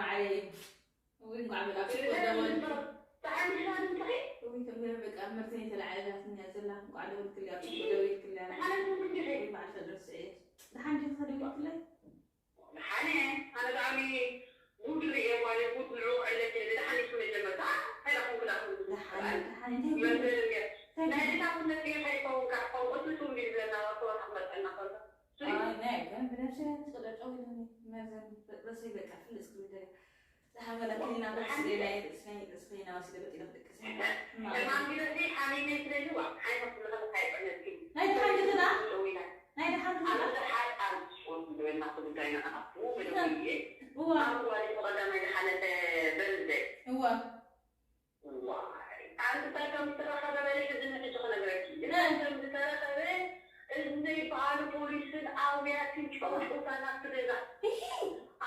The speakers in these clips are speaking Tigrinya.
ማዕረይ። ወይ እንኳዕ በቃ ኣብቲ ደወል። ደሓን ዲኻ ድምፅኺ? ወይ ከም ገለ በቃ መርተን የተላዓለላትኛ ዘላ እንኳዕ ደወልክልያ ኣብቲ ደወልክልያ። ደሓን ዲኺ? ወይ በዓል ፈጥረት ስዕየት። ደሓን ዲኻ ደወልክለይ? ደሓን እየ። ኣነ ብጣዕሚ ጉድ ርእየ ማለት ጉድ ንዑ ዕለት እየ። ደሓን ኢኺ መጀመርታ? እንታይ ደኣ ኮንኩ ደኣ ኮንኩ? ደሓን፣ ደሓን። እንታይ ጉድ? መርተን እየ። እንታይ ጉድ? ናይ ደሓን ነፂ ከይከውን ከዓ ቋንቋ ትርጉም ዝብለና ወርተወታ ክመፀና ከሎ። ኣይ፣ ናይ ኣይኮነን፣ ብነብሰይ ኣይትቅለጨው ኢሉኒ። መርዘን ርእሰይ በቃ ፍልጥ ክብል ደልየ። ዝሓመላ ክኒና ክወስድ እየ፣ ናይ ርእሲ፣ ናይ ርእሲ ክኒና ወሲደ በጢነ ክድቅስ እየ። ሕማም ግደፊ፣ ሓሚመ ስለዚ፣ ዋ፣ ሓይመ ክብለካ ኣይጥዕመልኪ። ናይ ደሓን ዲኺ ደኣ? ደው ኢላ። ናይ ደሓን ዲኺ ደኣ? ኣብ ደሓር ኣብ ስፖርት ዝበልና እቲ ጉዳይ ንኣቱ፣ መደወል እየ። እዋ። ኣብ ጓል ብቐዳማይ ዝሓለፈ በርዝደይ። እዋ። ዋይ፣ ኣንተ እንታይ ከም ዝተረኸበ በሊ ሕዚ ንሕጂ ክነግረኪ። እንታይ ከም ዝተረኸበ፣ እዚ ዘይበሃሉ ፖሊስን ኣውያትን ጨውጨውታ ናብቲ ገዛ። እሂ!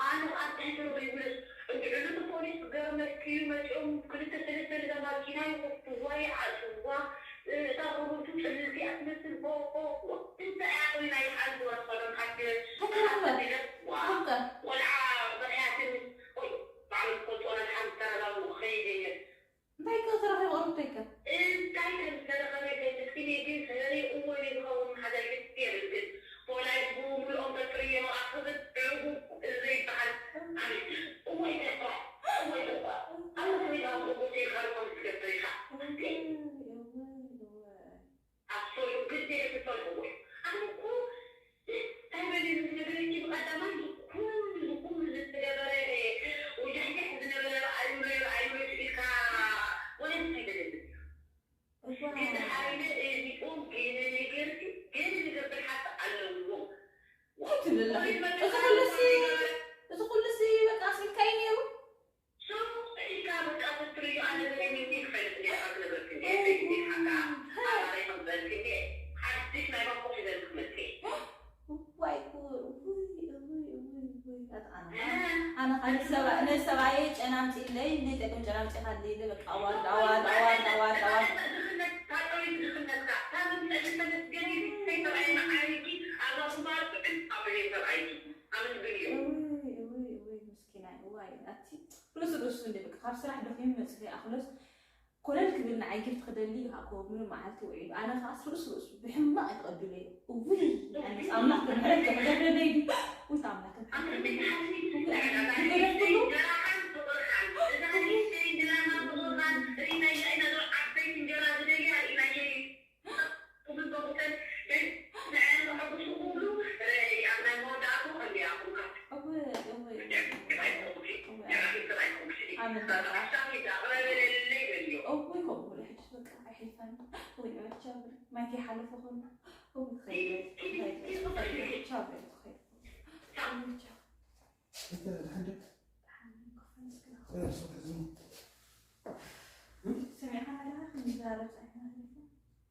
ኣነ ኣብ ትሕቲ ርግእ ይብለስ፣ እንድዕሉ እቲ ፖሊስ ገርመኪ እዩ፣ መፂኦም ክልተ ሰለስተ ነዛ ማኪና ይኸፍትዋ፣ ይዓፅዋ። እታ ቁሩብቲ ፅልልቲ እያ ትመስል፣ ቦ፣ ቦ፣ ቦ። እንታይ እያ ኮይና ይሓዝዋ፣ ዝኸደንካ ተረኸበ። ሓንቲ ኢለ፣ ዋ፣ ተረኸበ። ቆልዓ በርያትን፣ ወይ፣ ባዕሉ ዝፈልጦ ነድሓን ዝተረጋግኡ ክኸይድ እየ። እንታይ ከ ተረኺቡ? ቁሩብ እንታይ ከ? እንታይ ከም ዝተረኸበ ኣይፈልጥን እየ፣ ግን ሰበነይ እወ እዩ ዝኸውን፣ መሓዛይ ደስ የብል፣ ግን ፖላይስ ብምሉኦም ተጥርዮ፣ ኣኽብር፣ ዕጉብ፣ እዚ ዘይበሃል። እወ ይጠፍራ፣ እወ ይጠፍራ። ኣብ ሰበይት ኣብ ቁርቁስ ኢልካ ዶ ከምዚ ትገብር ኢኻ? እወ፣ እወ፣ እወ። ኣሰሉ ግዜ ክትፈልጥዎ። ኣነ እኮ እንታይ በለ ዝነገረኪ ብቐዳማይ ዝኩሉ ዝኩሉ ዝተገበረ ውጃሕጃሕ ዝነበረ ረኣዩለይ ረኣዩለይ ኢልካ ወላ እንታይ በለ እኳ ግን ሓይለ እዚኦም ገለ ነገርሲ ገለ ዝገብር ሓቂ ኣለዎም። እንታይ ትብል ኣለኺ? እዚ ኩሉሲ፣ እዚ ኩሉሲ በቃ ኣስኢልካዮ ነይሩ? ሱቕ ኢልካ በቃ ትትርእዮ ኣነ በይነይ ክፈልጥ እንዲየ፣ ካብ ዝነበርክኒ፣ በይነይ ሓቃ ኣራረይ ከምዘልክኒ፣ ሓድሽ ናይ ባኮ ሒዘልክ መጽእ። ዋይ ጉድ፣ ውይ፣ ውይ፣ ውይ፣ ውይ፣ ኣነ፣ ኣነ፣ ኣነ፣ ኣነ ሰባ-፣ ነሰባየ ጨና ኣምጺእለይ፣ ዘይጠቅም ጨና ኣምጺእካለይ፣ በቃ ኣዋርድ፣ ኣዋርድ፣ ኣዋርድ፣ ኣዋርድ፣ ኣዋርድ። ድኽነት፣ ታጠዊ ድኽነትካ፣ ካብ ምንታይ ተመስገን ኢልኪ፣ ሰይ ሰብኣይ መዓሪኪ፣ ኣብዛ ኩባር ጥዕም ኣበየ ሰብኣይኪ፣ ኣመስግንዮ። እውይ፣ እውይ፣ እውይ፣ ምስኪናይ፣ እዋይ፣ ኣቲ ርእሱ ርእሱ እንደ በቃ ካብ ስራሕ ደኺሙ መጽእ ከይኣኽሎስ ኮለል ክብል ንዓይ ጊፍት ክደሊ እዩ፣ ሃኮ ምሉእ መዓልቲ ውዒሉ። ኣነ ከኣስ ርእሱ ርእሱ ብሕማቕ እየ ተቐቢለዮ። እውይ፣ ኣነስ ኣምላኽ ክምሕረት ከሕደረለይ ድዩ? ውይ፣ ኣምላኽ ክምሕረት። ኣንተ ቤት ሓልፊ፣ እዛ ንእሽተይ እንጀራኻን ፍቕርኻን፣ እዛ ንእሽተይ እንጀራኻን ፍቕርኻን፣ ሪናይ፣ ሪናይ፣ ዓበይቲ እንጀራ ዝደልያ ሪናየ እዩ። ክብል በቁተን፣ ንዕን ዘሐጉሱ ኩሉ፣ ርኣይ፣ ኣብ ናይ መወዳእትኡ ከምዚኣ ኩንካ። እወ፣ እወ፣ እወ፣ እወ። ኣመን በቃ። ኣቕረበለለይ በልዮ። እወ፣ ከምኡ በለ፣ ሕጅስ በቃ ኣይሕልፋን። ወይ፣ ወይ፣ ቻው በለ። ማይ ከይሓለፈ ከሎ፣ እወ፣ ክኸይድ፣ ክኸይድ፣ ክኸይድ፣ ቻው በለ፣ ክኸይድ። እወ፣ ቻው። እንተ ደሓን ዶ? ደሓን እኮ፣ መስገን። እ፣ ሱቅ ሕዝኒ። እ? ሰሚዕካ ኣለኻ? ክንዛረብ ጸኒሕና ኣለና።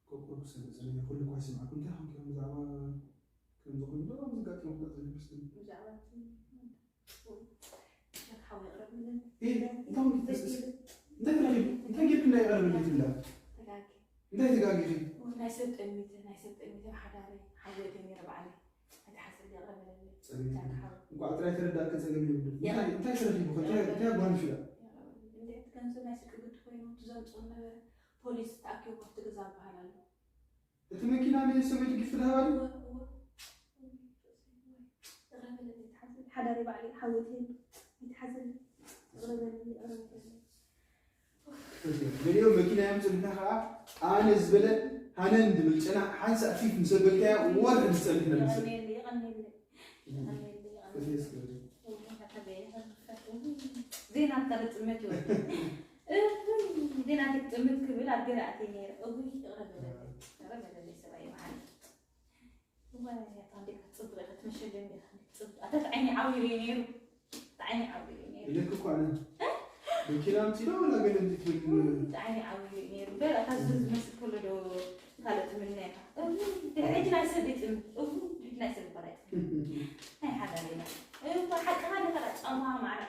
ኮኮብ ክሰምዕ ጸኒሐ፣ ኩሉ እኳ ይሰምዓኩም። እንታይ ኾንኩም ብዛዕባ ከምዚ ኾይኑ ዶ ኣብ ዘጋጠመ ኩነታት ዘሎ ይመስለኒ? ብዛዕባ እቲ ሓው ይቕረብልን። እ፣ እንታይ ኾንኩም ትስእስ? እንታይ ተረኺቡ? እንታይ ጌርኩ እንዳይቐረበልኝ ትብላ? ተጋጊ። እንታይ ተጋጊኺ? ናይ ሰብ ጠሚተ፣ ናይ ሰብ ጠሚተ፣ ሓዳረይ፣ ሓወይ ተሚረ ባዕለይ። ኣይትሓስብ፣ ይቕረ በለለይ። ጸገም የብሉን። ዛንታ ሓወይ። እንቋዕ ጥራይ ተረዳእኪ ጸገም የብሉን። ይቕረ። እንታይ፣ እንታይ ተረኺቡ ኸ? እንታይ፣ እንታይ ኣጓኒፉ ኢላ? ይቕረ በለለይ። እንዴት ገንዘብ ናይ ስልኪ ግዲ ኮይኑ ትዘምጽኡ ነበረ። ፖሊስ ተኣኪቡ ኣብቲ ገዛ ዝበሃል ኣሎ። እቲ መኪና ንሰበይቱ ጊፍት ዝሃባ ድዩ? እወ፣ እወ። ይቕረ በለለይ፣ ኣይትሓስብ። ሓዳረይ ባዕለይ፣ ሓወይ ተሚረ። ኣይትሓስብ። ይቕረ በለለይ፣ ይቕረ በለለይ። ገሊኦም መኪና እዮም ጽንሕና ኸዓ ኣነ ዝበለ ሃነን ድብል ጨና ሓንሳእ ፊት ምስ ኣበልካያ ወርሒ ዝጸንሕ ነብሰ። የቐንየለይ፣ የቐንየለይ። የቐንየለይ፣ የቐንየለይ። እዚ እስከ ዜና ኣካል ጥመት ይወድ። ዜና ክጥምት ክብል ኣብ ገለ ኣትየ ነይረ። እውይ፣ ይቕረ በለለይ። ይቕረ በለለይ ሰብኣይ መዓረይ። እዋይ፣ ኣታ እንዴት ክትጽብቕ ኢኻ፣ ትመሸለኒ ኢኻ፣ እንዴት ክትጽብቕ። ኣታ እቲ ዓይኒ ዓዊሩ እዩ ነይሩ። እቲ ዓይኒ ዓዊሩ እዩ ነይሩ። ኢለኪ እኮ ኣነ። እ? መኪና ኣምጺእና ወላ ገለ እንዴት ትብል? እቲ ዓይኒ ዓዊሩ እዩ ነይሩ። እምበር ኣታ እዚ ዝመስል ከሎ ዶ ካልእ ትምነ ኢኻ? እው፣ ድሕሪ ሕጂ ናይ ሰብ ይጥምት። እው፣ ድሕሪ ናይ ሰብ እኳ ኣይጥምት። ናይ ሓዳር ኢና። እው፣ ሓቅኻ ኣለካ፣ ጫማ ማዕረ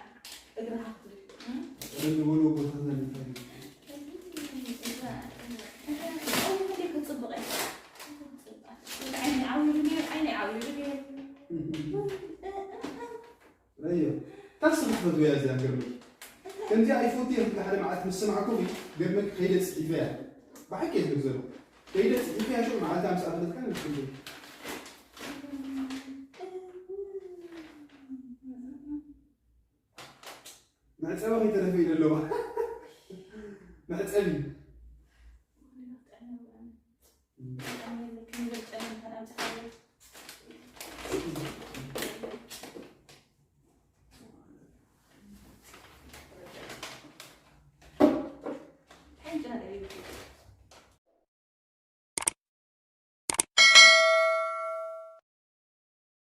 እግርኻ ክትብል። እም? ቀደም ዝበሉ ኣቦታትና እንታይ ይብሉ? እዛ፣ እዛ፣ እዛ፣ እው፣ እንዴት ክትጽብቕ ኢኻ? ዓይኒ ዓዊሩ ነይሩ፣ ዓይኒ ዓዊሩ ነይሩ። ረዮ፣ ታስብ ፈትወያ እዚኣ ገርመኪ። ከምዚኣ ኣይፈትየን ክብል ሓደ መዓልቲ ምስ ሰማዕኩኺ ገርመኪ ከይደ ጽሒፈያ። ብሓቂ እየ ዝብል ዘለኹ። ከይደ ጽሒፈያ ሽዑ መዓልታ ምስ ኣተኸትካ ንክትብል። መዕጸዊ ከይተረፈ ኢለ ኣለኹ። መዕጸዊ።